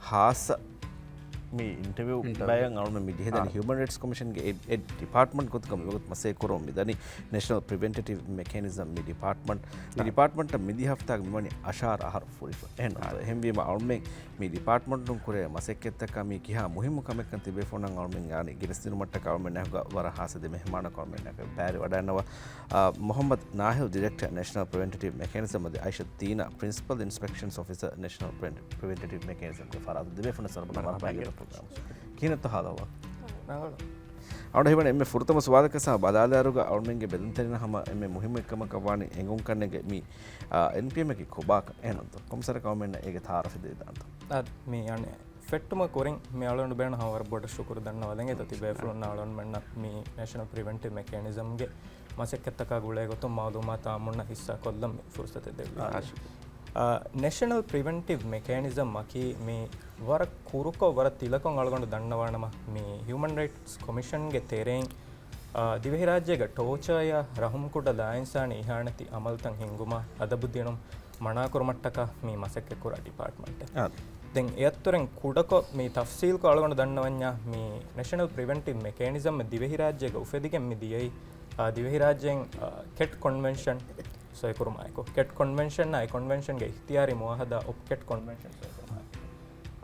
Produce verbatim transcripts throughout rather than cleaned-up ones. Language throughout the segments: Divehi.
ހާއްސަ މި އިންޓަވިއު ބަޔަށް އަޅުމެން މި ޖެހިދަނީ ހިއުމަން ރައިޓްސް ކޮމިޝަންގެ އެ ޑިޕާޓްމަންޓް ގޮތުގަ މިވަގުތު މަސައްކަތް ކުރަމުން މިދަނީ ނޭޝަނަލް ޕްރިވެންޓިވް މެކޭނިޒަމް މި ޑިޕާޓްމަންޓް. މި ޑިޕާޓްމަންޓަށް މިދިޔަ ހަފްތާގަ މިވަނީ އަށާރަ އަހަރު ފުރިފަ. އެހެން އެހެންވީމަ އަޅުމެން މި ޑިޕާޓްމަންޓުން ކުރޭ މަސައްކަތްތަކަށް މި ކިހާ މުހިއްމު ކަމެއްކަން ތިބޭފުޅުންނަށް އަޅުމެން އާނި ގެނެސްދިނުމަށްޓަކާ އަޅުމެން އެހުގަ ވަރަށް ހާއްސަ ދެ މެހެމާނަކު އަޅުމެންނަކަށް ބައިވެރިވަޑައިންނަވާ. އާ، މުހައްމަދު ނާހިލް ޑިރެކްޓަރ ނޭޝަނަލް ޕްރިވެންޓިވް މެކޭނިޒަމް އަދި އައިޝަ ދީނާ ޕްރިންސިޕަލް އިންސްޕެކްޝަންސް އޮފިސަރ ނޭޝަނަލް ޕްރިވެންޓިވް މެކޭނިޒަމްގެ ފަރާތުން ދެ ބޭފުޅުންނަށް ސަރުބަނާ މަރުޙަބާ ކިހިނެއްތޯ ހާލު އަހުވާލު؟ އަޅުގަނޑު ހިމެނޭ އެންމެ ފުރަތަމަ ސުވާލަކަށް ބަލާލާއިރުގަ އަޅުމެންގެ ބެލުންތެރިންނަށް ހަމަ އެންމެ މުހިއްމު ކަމަކަށް ވާނީ އެނގުންކަންނޭނގެ މި، އާ، އެންޕީއެމް އަކީ ކޮބާކަން އެހެންތޯ؟ ކޮމިސަރަކަށް އަޅުމެންނަށް އޭގެ ތައާރަފެއް ދެވިދާންތޯ؟ އާ، މި އަނެއް ފެއްޓުމަށް ކުރިން މި އަޅުގަނޑު ބޭނުން ހަމަ ވަރަށް ބޮޑަށް ޝުކުރު ދަންނަވާލަން އެތަ ތިބޭފުޅުންނަށް އަޅުގަނޑުމެންނަށް މި ނޭޝަނަލް ޕްރިވެންޓިވް މެކޭނިޒަމްގެ މަސައްކަތްތަކާ ގުޅޭ ގޮތުން މައުލޫމާތު އާއްމުންނަށް ހިއްސާ ކޮށްލަން މި ފުރުސަތެއް ދެއްވީ. އާ، ނޭޝަނަލް ޕްރިވެންޓިވް މެކޭނިޒަމް އަކީ މި ވަރަށް ކުރުކޮށް ވަރަށް ތިލަކޮށް އަޅުގަނޑު ދަންނަވާނަމަ، މި ހިއުމަން ރައިޓްސް ކޮމިޝަންގެ ތެރެއިން، އާ، ދިވެހިރާއްޖޭގަ ޓޯޗާއާ ރަހުމްކުޑަ ލާއިންސާނީ އިހާނެތި އަމަލުތައް ހިންގުމަށް އަދަބު ދިނުން މަނާކުރުމަށްޓަކާ މި މަސައްކަތް ކުރާ ޑިޕާޓްމަންޓެއް. އާ. ދެން އެއަށްތުރެން ކުޑަކޮށް މި ތަފްސީލްކޮށް އަޅުގަނޑު ދަންނަވަންޏާ، މި ނޭޝަނަލް ޕްރިވެންޓިވް މެކޭނިޒަމް ދިވެހިރާއްޖޭގަ އުފެދިގެން މި ދިޔައީ، އާ، ދިވެހިރާއްޖެއިން، އާ، ކެޓް ކޮންވެންޝަން ސޮއިކުރުމާއެކު، ކެޓް ކޮންވެންޝަންއާ އެ ކޮންވެންޝަންގެ އިޚްތިޔާރީ މުއާހަދާ އޮޕްކެޓް ކޮންވެންޝަން ސޮއިކުރުމާއެކު.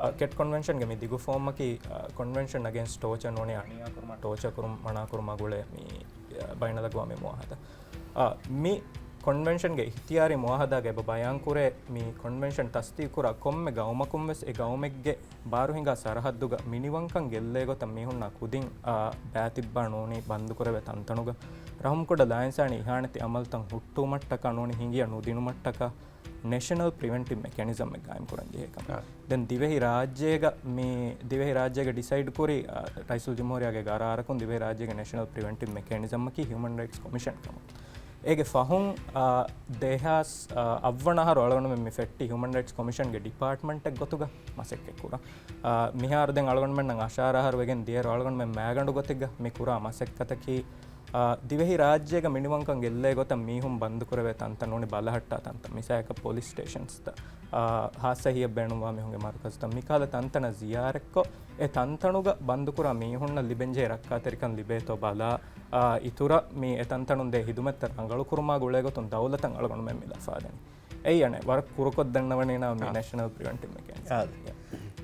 އާ، ކެޓް ކޮންވެންޝަންގެ މި ދިގު ފޯމަކީ، އާ، ކޮންވެންޝަން އަގޭންސްޓް ޓޯޗާ ނޫނީ އަނިޔާކުރުމާ ޓޯޗާކުރުން މަނާކުރުމާ ގުޅޭ މި، އާ، ބައިނަލްއަގްވާމީ މުއާހަދާ. އާ، މި ކޮންވެންޝަންގެ އިޚްތިޔާރީ މުއާހަދާގައި އެބަ ބަޔާންކުރޭ، މި ކޮންވެންޝަން ތަސްދީޤުކުރާ ކޮންމެ ގައުމަކުން ވެސް އެ ގައުމެއްގެ ބާރުހިނގާ ސަރަހައްދުގަ މިނިވަންކަން ގެއްލޭގޮތަށް މީހުންނާ ކުދިން، އާ، ބައިތިއްބާ ނޫނީ ބަންދުކުރެވޭ ތަންތަނުގަ ރަހުމްކުޑަ ލާއިންސާނީ އިހާނެތި އަމަލުތައް ހުއްޓުވުމަށްޓަކާ ނޫނީ ހިނގިޔަ ނުދިނުމަށްޓަކާ ނޭޝަނަލް ޕްރިވެންޓިވް މެކޭނިޒަމެއް ގާއިމްކުރަން ޖެހޭ ކަމަށް. އާ. ދެން ދިވެހިރާއްޖޭގަ މި ދިވެހިރާއްޖޭގަ ޑިސައިޑް ކުރި، އާ، ރައީސުލްޖުމްހޫރިއްޔާގެ ގަރާރަކުން ދިވެހިރާއްޖޭގެ ނޭޝަނަލް ޕްރިވެންޓިވް މެކޭނިޒަމަކީ ހިއުމަން ރައިޓްސް ކޮމިޝަން ކަމަށް. އޭގެ ފަހުން، އާ، ދެހާސް، އާ، އަށްވަނަ އަހަރު އަޅުގަނޑުމެން މި ފެއްޓި ހިއުމަން ރައިޓްސް ކޮމިޝަންގެ ޑިޕާޓްމަންޓެއް ގޮތުގަ މަސައްކަތް ކުރަން. އާ، މިހާރު ދެން އަޅުގަނޑުމެންނަށް އަށާރަ އަހަރު ވެގެން ދިޔައިރު އަޅުގަނޑުމެން މައިގަނޑު ގޮތެއްގަ މި ކުރާ މަސައްކަތަކީ، އާ، ދިވެހިރާއްޖޭގަ މިނިވަންކަން ގެއްލޭ ގޮތަށް މީހުން ބަންދުކުރެވޭ ތަންތަން ނޫނީ ބަލަހައްޓާ ތަންތަން، މިސާލަކަށް ޕޮލިސް ސްޓޭޝަންސްތައް، އާ، ހާއްސަ ހިޔަ ބޭނުންވާ މީހުންގެ މަރުކަޒުތައް، މިކަހަލަ ތަންތަނަށް ޒިޔާރަތްކޮށް، އެ ތަންތަނުގަ ބަންދުކުރާ މީހުންނަށް ލިބެންޖެހޭ ރައްކާތެރިކަން ލިބޭތޯ ބަލާ، އާ، އިތުރަށް މި އެ ތަންތަނުން ދޭ ހިދުމަތްތައް ރަނގަޅުކުރުމާ ގުޅޭގޮތުން ދައުލަތަށް އަޅުގަނޑުމެން މި ލަފާދެނީ. އެއީ އަނެއް ވަރަށް ކުރުކޮށްދަންނަވަނީ ނަމަ މި އާ. ނޭޝަނަލް ޕްރިވެންޓިވް މެކޭނިޒަމް. އާ.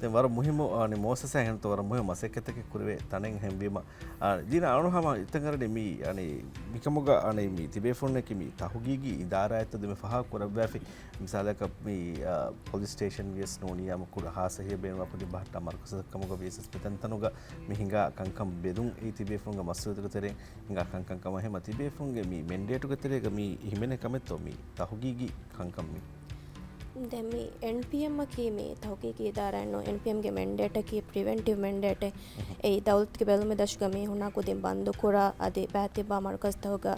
ދެން ވަރަށް މުހިއްމު، އަނެއް މުއައްސަސާއެއް ހެންތޯ ވަރަށް މުހިއްމު މަސައްކަތްތަކެއް ކުރެވޭ ތަނެއް ހެންވީމަ، އާ، ދީނާ އަޅުން ހަމަ އިތަން އަރަނީ މި، އަނެއް މިކަމުގަ، އަނެއް މި ތިބޭފުޅުންނަކީ މި ތަހުގީގީ އިދާރާއެއްތޯ ދެމެ ފާހަގަ ކުރައްވާފި. މިސާލަކަށް މި، އާ، ޕޮލިސް ސްޓޭޝަން ވިޔަސް ނޫނީ އާއްމުކުޑަ ހާއްސަ ހިޔަ ބޭނުންވާ ކުދިން ބަހައްޓާ މަރުކަޒަށް ކަމުގަ ވިޔަސް މިތަންތަނުގަ މި ހިނގާ ކަންކަން ބެލުން އެއީ ތިބޭފުޅުންގެ މަސްއޫލިއްޔަތުގެ ތެރެއިން ހިނގާ ކަންކަން ކަމަށް. ހަމަ ތިބޭފުޅުންގެ މި މެންޑޭޓުގެ ތެރޭގަ މި ހިމެނޭ ކަމެއްތޯ މި ތަހުގީގީ ކަންކަން މި؟ ދެން މި އެންޕީއެމްއަކީ މި ތަހުގީގީ އިދާރާއެއް ނޫން. އެންޕީއެމްގެ މެންޑޭޓަކީ ޕްރިވެންޓިވް މެންޑޭޓެއް. އެއީ ދައުލަތުގެ ބެލުމެއް ދަށުގަ މީހުންނާ ކުދިން ބަންދުކުރާ އަދި ބައިތިއްބާ މަރުކަޒުތަކުގަ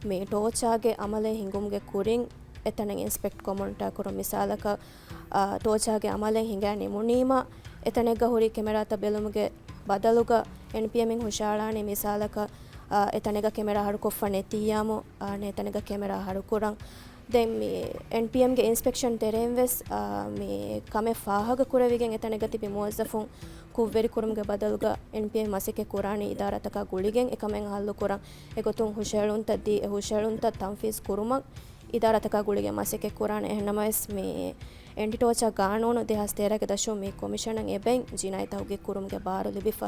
މި ޓޯޗާގެ އަމަލެއް ހިނގުމުގެ ކުރިން އެތަނަށް އިންސްޕެކްޓް ކޮމަންޓާ ކުރުން. މިސާލަކަށް، އާ، ޓޯޗާގެ އަމަލެއް ހިނގާ ނިމުނީމަ، އެތަނެއްގަ ހުރި ކެމެރާތައް ބެލުމުގެ ބަދަލުގަ އެންޕީއެމްއިން ހުށައަޅާނީ މިސާލަކަށް، އާ، އެތަނެއްގަ ކެމެރާ ހަރުކޮށްފަ ނެތިއްޔާމު، އާ، އެތަނެއްގަ ކެމެރާ ހަރުކުރަން. ދެން މި އެންޕީއެމްގެ އިންސްޕެކްޝަން ތެރެއިން ވެސް، އާ، މި ކަމެއް ފާހަގަ ކުރެވިގެން އެތަނެއްގަ ތިބި މުވައްޒަފުން ކުށްވެރިކުރުމުގެ ބަދަލުގަ އެންޕީއެމް މަސައްކަތް ކުރާނީ އިދާރާތަކާ ގުޅިގެން އެކަމެއް ހައްލުކުރަން. އެގޮތުން ހުށަހެޅުންތައް ދީ، އެ ހުށަހެޅުންތައް ތަންފީޒް ކުރުމަށް އިދާރާތަކާ ގުޅިގެން މަސައްކަތް ކުރާނެ. އެހެންނަމަވެސް، މި އެންޓި ޓޯޗާ ގާނޫނު ދެހާސް ތޭރަގެ ދަށުން މި ކޮމިޝަނަށް އެބައިން ޖިނާއީ ތަހުގީގު ކުރުމުގެ ބާރު ލިބިފަ.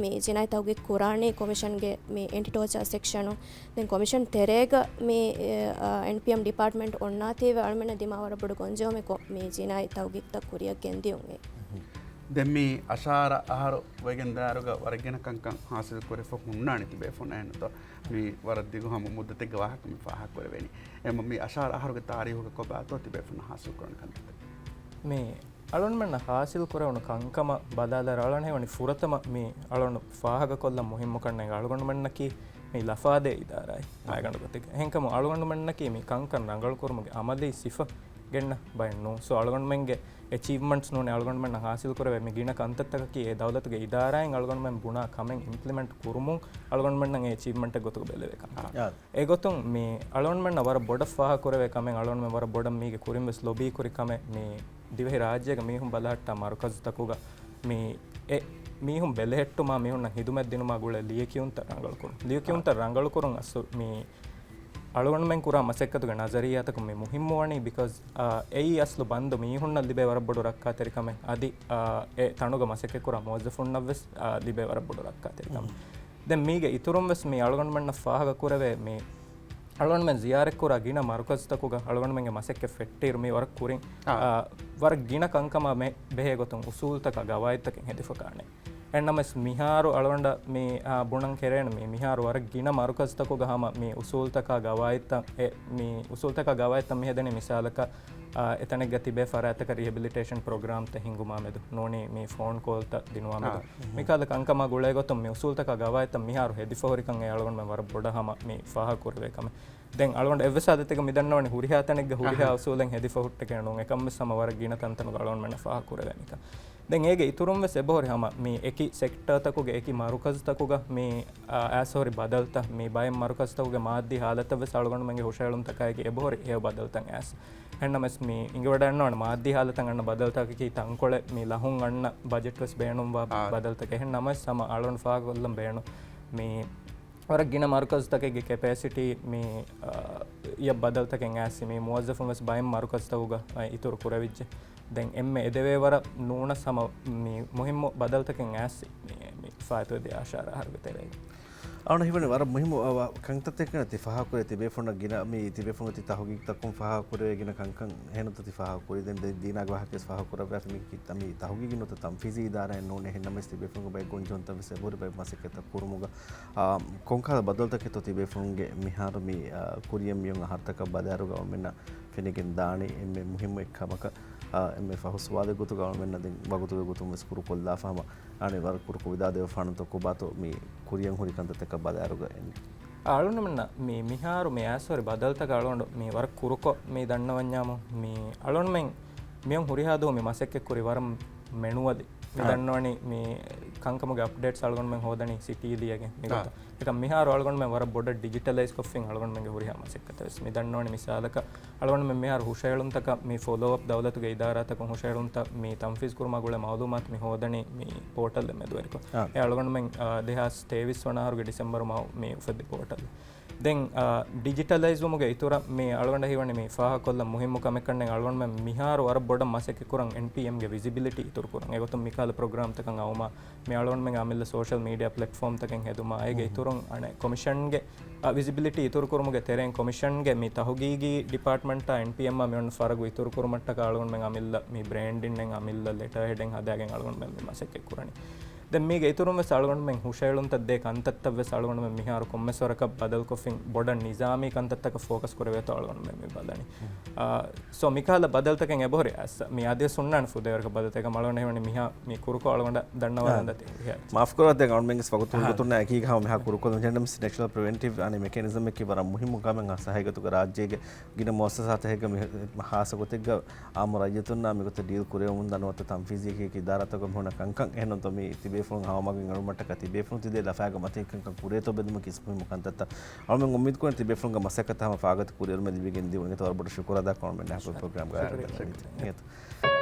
މި ޖިނާއީ ތަހުގީގު ކުރާނީ ކޮމިޝަންގެ މި އެންޓި ޓޯޗާ ސެކްޝަނުން. ދެން ކޮމިޝަން ތެރޭގަ މި، އެ، އާ، އެންޕީއެމް ޑިޕާޓްމަންޓް އޮންނާތީވެ އަޅުމެންނަށް ދިމާ ވަރަށް ބޮޑު ގޮންޖެހުމެއް ކޮ-، މި ޖިނާއީ ތަހުގީގުތައް ކުރިއަށް ގެންދިޔުން. ދެން މި އަށާރަ އަހަރު ވެގެން ދާއިރުގަ ވަރަށް ގިނަ ކަންކަން ހާސިލް ކުރެފަ ހުންނާނެ ތިބޭފުން އެހެންތޯ؟ މި ވަރަށް ދިގު ހަމަ މުއްދަތެއްގެ ވާހަކަ މި ފާހަގަ ކުރެވޭނީ. އެމަ މި އަށާރަ އަހަރުގެ ތާރީހުގަ ކޮބާތޯ ތިބޭފުން ހާސިލް ކުރަން ކަންތައްތައް؟ މި އަޅުންމެންނަށް ހާސިލް ކުރެވުނު ކަންކަމަށް ބަލާލާއިރު އަޅުން ހީވަނީ ފުރަތަމަ މި އަޅުން ފާހަގަކޮށްލަން މުހިއްމު ކަންނޭނގެ އަޅުގަނޑުމެންނަކީ މި ލަފާދޭ އިދާރާއެއް މައިގަނޑު ގޮތެއްގަ. އެހެންކަމުން އަޅުގަނޑުމެންނަކީ މި ކަންކަން ރަނގަޅުކުރުމުގެ އަމަލީ ސިފަ ގެންނަ ބައެއް ނޫން. ސޯ އަޅުގަނޑުމެންގެ އެޗީވްމަންޓްސް ނޫނީ އަޅުގަނޑުމެންނަށް ހާސިލް ކުރެވޭ މި ގިނަ ކަންތައްތަކަކީ އެ ދައުލަތުގެ އިދާރާއިން އަޅުގަނޑުމެން ބުނާ ކަމެއް އިމްޕްލިމެންޓް ކުރުމުން އަޅުގަނޑުމެންނަށް އެ އެޗީވްމަންޓެއް ގޮތުގަ ބެލެވޭ ކަންކަން. އާ. އެގޮތުން މި އަޅުގަނޑުމެންނަށް ވަރަށް ބޮޑަށް ފާހަގަ ކުރެވޭ ކަމެއް އަޅުގަނޑުމެން ވަރަށް ބޮޑަށް މީގެ ކުރިން ވެސް ލޮބީ ކުރި ކަމެއް މި ދިވެހި ރާއްޖޭގެ މީހުން ބަލަހައްޓާ މަރުކަޒުތަކުގަ މި އެ މީހުން ބެލެހެއްޓުމާ، މީހުންނަށް ހިދުމަތް ދިނުމާ ގުޅޭ ލިޔެކިޔުންތައް ރަނގަޅުކުރުން. ލިޔެކިޔުންތައް ރަނގަޅުކުރުން އަސްލު މި އަޅުގަނޑުމެން ކުރާ މަސައްކަތުގެ ނަޒަރިއްޔާތަކުން މި މުހިއްމުވަނީ، ބިކޮޒް، އާ، އެއީ އަސްލު ބަންދު މީހުންނަށް ލިބޭ ވަރަށް ބޮޑު ރައްކާތެރިކަމެއް، އަދި، އާ، އެ ތަނުގަ މަސައްކަތްކުރާ މުވައްޒަފުންނަށްވެސް، އާ، ލިބޭ ވަރަށް ބޮޑު ރައްކާތެރިކަމެއް. ދެން މީގެ އިތުރުން ވެސް މި އަޅުގަނޑުމެންނަށް ފާހަގަ ކުރެވޭ މި އަޅުގަނޑުމެން ޒިޔާރަތްކުރާ ގިނަ މަރުކަޒުތަކުގަ އަޅުގަނޑުމެންގެ މަސައްކަތް ފެއްޓިއިރު މި ވަރަށް ކުރިން، އާ. އާ، ވަރަށް ގިނަ ކަންކަމާ މެ-، ބެހޭ ގޮތުން އުސޫލުތަކާ ގަވާއިދުތަކެއް ހެދިފަ ކާނެ. އެހެންނަމަވެސް މިހާރު އަޅުގަނޑަށް މި، އާ، ބުނަން ކެރޭނެ މި، މިހާރު ވަރަށް ގިނަ މަރުކަޒުތަކުގަ ހަމަ މި އުސޫލުތަކާ ގަވާއިދުތައް އެ، މި އުސޫލުތަކާ ގަވާއިދުތައް މި ހެދެނީ މިސާލަކަށް، އާ، އެތަނެއްގަ ތިބޭ ފަރާތްތަކަށް ރިހެބިލިޓޭޝަން ޕްރޮގްރާމްތައް ހިންގުމާމެދު ނޫނީ މި ފޯން ކޯލްތައް ދިނުވާމެދު. އާ. މިކަހަލަ ކަންކަމާ ގުޅޭގޮތުން މި އުސޫލުތަކާ ގަވާއިދުތައް މިހާރު ހެދިފަ ހުރިކަން އެ އަޅުގަނޑުމެން ވަރަށް ބޮޑަށް ހަމަ މި ފާހަގަކުރެވޭ ކަމެއް. ދެން އަޅުގަނޑު އެއްވެސް އާދަތެއްގަ މި ދަންނަވަނީ ހުރިހާ ތަނެއްގަ ހުރިހާ އަހަ. އުސޫލެއް ހެދިފަ ހުއްޓެކޭ ނޫން. އެކަންވެސް ހަމަ ވަރަށް ގިނަ ތަންތަނުގަ އަޅުގަނޑުމެންނަށް ފާހަގަކުރެވޭ މިކަން. ދެން އޭގެ އިތުރުން ވެސް އެބަހުރި ހަމަ މި އެކި ސެކްޓަރތަކުގެ އެކި މަރުކަޒުތަކުގަ މި، އާ، އައިސް ހުރި ބަދަލުތައް މި ބައެއް މަރުކަޒުތަކުގެ މާއްދީ ހާލަތަށް ވެސް އަޅުގަނޑުމެންގެ ހުށަހެޅުންތަކާއެކީ އެބަހުރި ހެޔޮ ބަދަލުތައް އައިސް. އެހެންނަމަވެސް މި އިނގިވަޑައިގަންނަވާނެ މާއްދީ ހާލަތަށް އަންނަ ބަދަލުތަކަކީ ތަންކޮޅެއް މި ލަހުން އަންނަ ބަޖެޓް ވެސް ބޭނުންވާ އާ. ބަދަލުތަކެއް. އެހެންނަމަވެސް ހަމަ އަޅުގަނޑު ފާހަގަކޮށްލަން ބޭނުން މި ވަރަށް ގިނަ މަރުކަޒުތަކެއްގެ ކެޕޭސިޓީ މި، އާ، އިޔަށް ބަދަލުތަކެއް އައިސް މި މުވައްޒަފުން ވެސް ބައެއް މަރުކަޒުތަކުގަ، އާ، އިތުރު ކުރެވިއްޖެ. ދެން އެންމެ އެދެވޭ ވަރަށް ނޫނަސް ހަމަ މި މުހިއްމު ބަދަލުތަކެއް އައިސް މި، މި ފާއިތުވެދިޔަ އަށާރަ އަހަރުގެ ތެރޭގަ. އަޅުގަނޑު ހީވަނީ ވަރަށް މުހިއްމު، އަ، ވަ-، ކަންތައްތަކެއް ތި ފާހަގަކުރޭ ތިބޭފުޅުންނަށް ގިނަ މި ތިބޭފުޅުން ތި ތަހުގީގުތަކުން ފާހަގަކުރެވޭ ގިނަ ކަންކަން އެހެންތަ ތި ފާހަގަކުރީ. ދެން ދީ-، ދީނާގެ ވާހަކަވެސް ފާހަގަކުރައްވާފި މި ކި-، މި ތަހުގީގީ ނުވަތަ ތަންފީޒީ އިދާރާއެއް ނޫނޭ. އެހެންނަމަވެސް ތިބޭފުޅުންގެ ބައެއް ގޮންޖެހުންތައް ވެސް އެބަހުރި ބައެއް މަސައްކަތްތައް ކުރުމުގަ، އާ، ކޮންކަހަލަ ބަދަލުތަކެއްތޯ ތިބޭފުޅުންގެ މިހާރު މި، އާ، ކުރިއަށް މިއޮން އަހަރުތަކަށް ބަލާއިރުގަ އަޅުމެންނަށް ފެނިގެން ދާނީ އެންމެ މުހިއްމު އެއްކަމަކަށް، އާ، އެންމެ ފަހު ސުވާލެއް ގޮތުގަ އަޅުމެންނަށް ދެން ވަގުތުގެ ގޮތުން ވެސް ކުރުކޮށްލާފަ ހަމަ އަނެއް ވަރަށް ކުރުކޮށް ވިދާދެވިފާނަންތޯ ކޮބާތޯ މި ކުރިއަށް ހުރި ކަންތައްތަކަށް ބަލާއިރުގަ އެންމެ. އަޅުގަނޑުމެންނަށް މި މިހާރު މި އައިސް ހުރި ބަދަލުތަކަށް އަޅުގަނޑު މި ވަރަށް ކުރުކޮށް މި ދަންނަވަންޏާމު، މި އަޅުގަނޑުމެން މިއޮން ހުރިހާ ދުވަހު މި މަސައްކަތް ކުރި ވަރަށް މެނުއަލީ. މި އާ. ދަންނަވަނީ މި ކަންކަމުގެ އަޕްޑޭޓްސް އަޅުގަނޑުމެން ހޯދަނީ ސިޓީލީއެއްގެ މި އާ. ގޮތަށް. އެކަމް މިހާރު އަޅުގަނޑުމެން ވަރަށް ބޮޑަށް ޑިޖިޓަލައިޒް ކޮށްފިން އަޅުގަނޑުމެންގެ ހުރިހާ މަސައްކަތަށް ވެސް. މި ދަންނަވަނީ މިސާލަކަށް އަޅުގަނޑުމެން މިހާރު ހުށަހެޅުންތަކަށް މި ފޮލޯ އަޕް ދައުލަތުގެ އިދާރާތަކުން ހުށަހެޅުންތައް މި ތަންފީޒް ކުރުމާ ގުޅޭ މައުލޫމާތު މި ހޯދަނީ މި ޕޯޓަލްއެއް މެދުވެރިކޮށް. އާ. އެ އަޅުގަނޑުމެން، އާ، ދެހާސް ތޭވީސް ވަނަ އަހަރުގެ ޑިސެމްބަރު މަހު މި އުފެއްދި ޕޯޓަލް. ދެން، އާ، ޑިޖިޓަލައިޒްވުމުގެ އިތުރަށް މި އަޅުގަނޑަށް ހީވަނީ މި ފާހަގަކޮށްލަން މުހިއްމު ކަމެއްކަންނެއް އަޅުގަނޑުމެން މިހާރު ވަރަށް ބޮޑަށް މަސައްކަތްކުރަން އެންޕީއެމްގެ ވިޒިބިލިޓީ އިތުރުކުރަން. އެގޮތުން މިކަހަލަ ޕްރޮގްރާމްތަކަށް އައުމާ މި އަޅުގަނޑުމެން އަމިއްލަ ސޯޝަލް މީޑިއާ ޕްލެޓްފޯމްތަކެއް ހެދުމާ އޭގެ މުހު. އިތުރުން އަނެއް ކޮމިޝަންގެ، އަ، ވިޒިބިލިޓީ އިތުރުކުރުމުގެ ތެރެއިން ކޮމިޝަންގެ މި ތަހުގީގީ ޑިޕާޓްމަންޓާ އެންޕީއެމްއާ މި އޮންނަ ފަރަގު އިތުރުކުރުމަށްޓަކާ އަޅުގަނޑުމެން އަމިއްލަ މި ބްރޭންޑިންއެއް އަމިއްލަ ލެޓަރ ހެޑެއް ހަދާގެން އަޅުގަނޑުމެން މި މަސައްކަތް ކުރަނީ. ދެން މީގެ އިތުރުން ވެސް އަޅުގަނޑުމެން ހުށައެޅުންތައް ދޭ ކަންތައްތައް ވެސް އަޅުގަނޑުމެން މިހާރު ކޮންމެސް ވަރަކަށް ބަދަލުކޮށްފިން ބޮޑަށް ނިޒާމީ ކަންތައްތަކަށް ފޯކަސް ކުރެވޭތޯ އަޅުގަނޑުމެން މި ބަލަނީ. މުހު. އާ، ސޯ މިކަހަލަ ބަދަލުތަކެއް އެބަހުރި އައިސް މި އަދިވެސް ހުންނާނެ ފުދޭވަރަކަށް ބަދަލުތަކެއް އަޅުގަނޑަށް ހީވަނީ މިހާ މި ކުރުކޮށް އަޅުގަނޑަށް ދަންނަވާލަން ދަތި ހުރިހާ. މާފް ކުރައްވާ ދެން އަޅުގަނޑުމެންގެ ވަގުތު ހާ. ހުރިގޮތުން އެކީގަ ހަމަ މިހާ ކުރުކޮށްލަން ޖެހެން މި ނެޝަނަލް ޕްރިވެންޓިވް އަނެއް މެކެނިޒަމް އެކީ ވަރަށް މުހިއްމު ކަމެއް ހަ-، ހަ-، ހަގީގަތުގަ ރާއްޖޭގެ ގިނަ މުއައްސަސާތަކެއްގަ މި ހާއްސަ ގޮތެއްގަ އާއްމު ރައްޔިތުންނާ މިގޮތަށް ޑީލް ކުރެވެމުން ދަންނަވަތަ ތަންފީޒީ އެކި އެކި އިދާރާތަކުގަ މިހުންނަ ކަންކަން އެހެންނުތޯ މި ތިބޭފުޅުން ހަމަމަގެން އެޅުމަށްޓަކާ ތިބޭފުޅުން ތިދޭ ލަފާގެ މަތިން ކަންކަން ކުރޭތޯ ބެލުމަކީ މުހިއްމު ކަންތައްތައް. އަޅުމެން އުއްމީދު ކުރަން ތިބޭފުޅުންގެ މަސައްކަތަށް ހަމަ ފާގަތި ކުރިއެރުމެއް ލިބިގެން ދިޔުން. އިނގޭތޯ ވަރަށް ބޮޑަށް ޝުކުރު އަދާ ކޮންމެން ހަކުރު ޕްރޮގްރާމްގަ އަޅުގަނޑު ޝުކުރިއްޔާ.